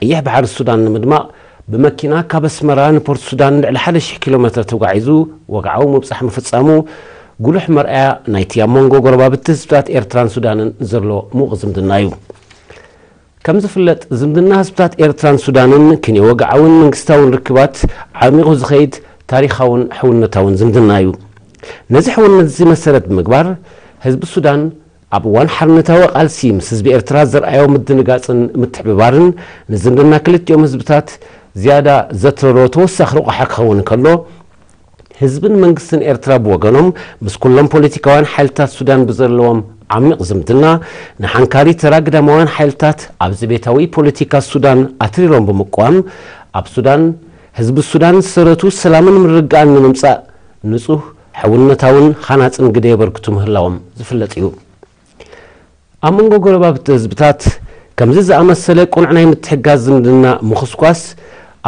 ቀይሕ ባሕሪ ሱዳን ንምድማቕ ብመኪና ካብ ኣስመራ ንፖርት ሱዳን ልዕሊ ሓደ ሽሕ ኪሎ ሜትር ተጓዒዙ ወግዓዊ ምብጻሕ ምፍጻሙ ጉሉሕ መርኣያ ናይቲ ኣብ መንጎ ጎረባብቲ ህዝብታት ኤርትራን ሱዳንን ዘሎ ምዉቕ ዝምድና እዩ። ከም ዝፍለጥ ዝምድና ህዝብታት ኤርትራን ሱዳንን ክንዮ ወግዓውን መንግስታውን ርክባት ዓሚቑ ዝኸይድ ታሪኻውን ሕውነታውን ዝምድና እዩ። ነዚ ሕውነት እዚ መሰረት ብምግባር ህዝቢ ሱዳን ኣብ እዋን ሓርነታዊ ቃልሲ ምስ ህዝቢ ኤርትራ ዘርኣዮ ምድንጋጽን ምትሕብባርን ንዝምድና ክልቲኦም ህዝብታት ዝያዳ ዘትረሮ ተወሳኺ ረቑሓ ክኸውን ከሎ፣ ህዝብን መንግስትን ኤርትራ ብወገኖም ምስ ኩሎም ፖለቲካውያን ሓይልታት ሱዳን ብዘለዎም ዓሚቕ ዝምድና ንሓንካሪ ተራ ግዳማውያን ሓይልታት ኣብዚ ቤታዊ ፖለቲካ ሱዳን ኣትሪሮም ብምቋም ኣብ ሱዳን ህዝቢ ሱዳን ዝሰረቱ ሰላምን ምርግጋእን ንምምጻእ ንጹህ ሕውነታውን ሃናጽን ግደ የበርክቱ ምህላዎም ዝፍለጥ እዩ። ኣብ መንጎ ጎረባብቲ ህዝብታት ከምዚ ዝኣመሰለ ቅኑዕ ናይ ምትሕጋዝ ዝምድና ምኹስኳስ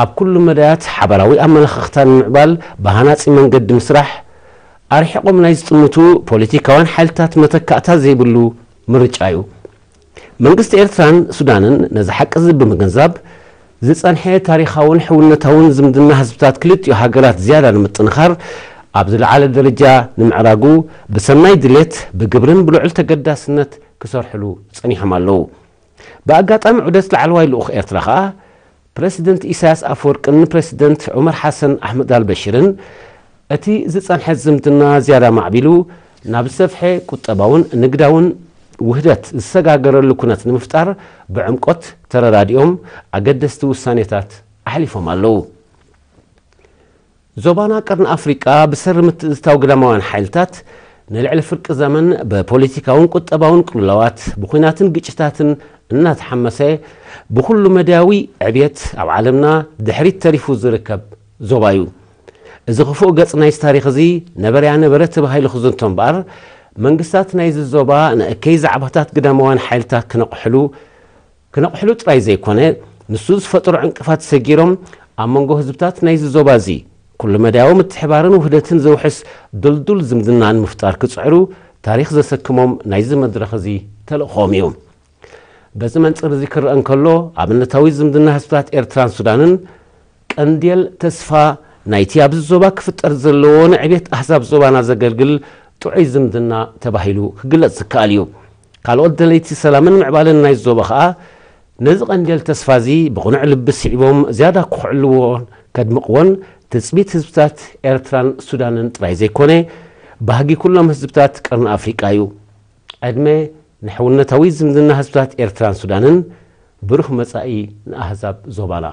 ኣብ ኩሉ መዳያት ሓባራዊ ኣመለኻኽታ ንምዕባል ብሃናጺ መንገዲ ምስራሕ ኣርሒቖም ናይ ዝጥምቱ ፖለቲካውያን ሓይልታት መተካእታ ዘይብሉ ምርጫ እዩ። መንግስቲ ኤርትራን ሱዳንን ነዚ ሓቂ እዚ ብምግንዛብ ዝጸንሐ ታሪኻውን ሕውነታውን ዝምድና ህዝብታት ክልቲኡ ሃገራት ዝያዳ ንምጥንኻር ኣብ ዝለዓለ ደረጃ ንምዕራጉ ብሰናይ ድሌት ብግብርን ብልዑል ተገዳስነት ክሰርሕሉ ጸኒሖም ኣለዉ። ብኣጋጣሚ ዑደት ላዕለዋይ ልኡኽ ኤርትራ ከኣ ፕረሲደንት ኢሳያስ ኣፈወርቅን ፕረሲደንት ዑመር ሓሰን ኣሕመድ ኣልበሽርን እቲ ዝጸንሐ ዝምድና ዝያዳ ማዕቢሉ ናብ ዝሰፍሐ ቁጠባውን ንግዳውን ውህደት ዝሰጋገረሉ ኩነት ንምፍጣር ብዕምቆት ተረዳዲኦም ኣገደስቲ ውሳኔታት ኣሕሊፎም ኣለዉ። ዞባና ቀርኒ ኣፍሪቃ ብሰሪ ምትእትታው ግዳማውያን ሓይልታት ንልዕሊ ፍርቂ ዘመን ብፖለቲካውን ቁጠባውን ቅልውላዋት ብኹናትን ግጭታትን እናተሓመሰ ብኹሉ መዳያዊ ዕብየት ኣብ ዓለምና ድሕሪት ተሪፉ ዝርከብ ዞባ እዩ። እዚ ክፉእ ገጽ ናይዚ ታሪኽ እዚ ነበረያ ነበረ ተባሂሉ ክዝንቶ እምበኣር መንግስታት ናይዚ ዞባ ንእከይ ዛዕባታት ግዳማውያን ሓይልታት ክነቕሕሉ ክነቕሕሉ ጥራይ ዘይኮነ ንሱ ዝፈጠሮ ዕንቅፋት ሰጊሮም ኣብ መንጎ ህዝብታት ናይዚ ዞባ እዚ ኩሉ መዳያዊ ምትሕባርን ውህደትን ዘውሕስ ድልዱል ዝምድና ንምፍጣር ክጽዕሩ ታሪኽ ዘሰክሞም ናይዚ መድረኽ እዚ ተልእኾም እዩ። በዚ መንጽር እዚ ክረአ እንከሎ ኣብነታዊ ዝምድና ህዝብታት ኤርትራን ሱዳንን ቀንዴል ተስፋ ናይቲ ኣብዚ ዞባ ክፍጠር ዘለዎ ንዕቤት ኣህዛብ ዞባና ዘገልግል ጥዑይ ዝምድና ተባሂሉ ክግለጽ ዝከኣል እዩ። ካልኦት ደለይቲ ሰላምን ምዕባለን ናይ ዞባ ከኣ ነዚ ቀንዴል ተስፋ እዚ ብቕኑዕ ልቢ ስዒቦም ዝያዳ ክኹዕልዎን ከድምቕዎን ትጽቢት ህዝብታት ኤርትራን ሱዳንን ጥራይ ዘይኮነ ባህጊ ኩሎም ህዝብታት ቀርኒ ኣፍሪቃ እዩ። ዕድመ ንሕውነታዊ ዝምድና ህዝብታት ኤርትራን ሱዳንን ብሩህ መጻኢ ንኣህዛብ ዞባና።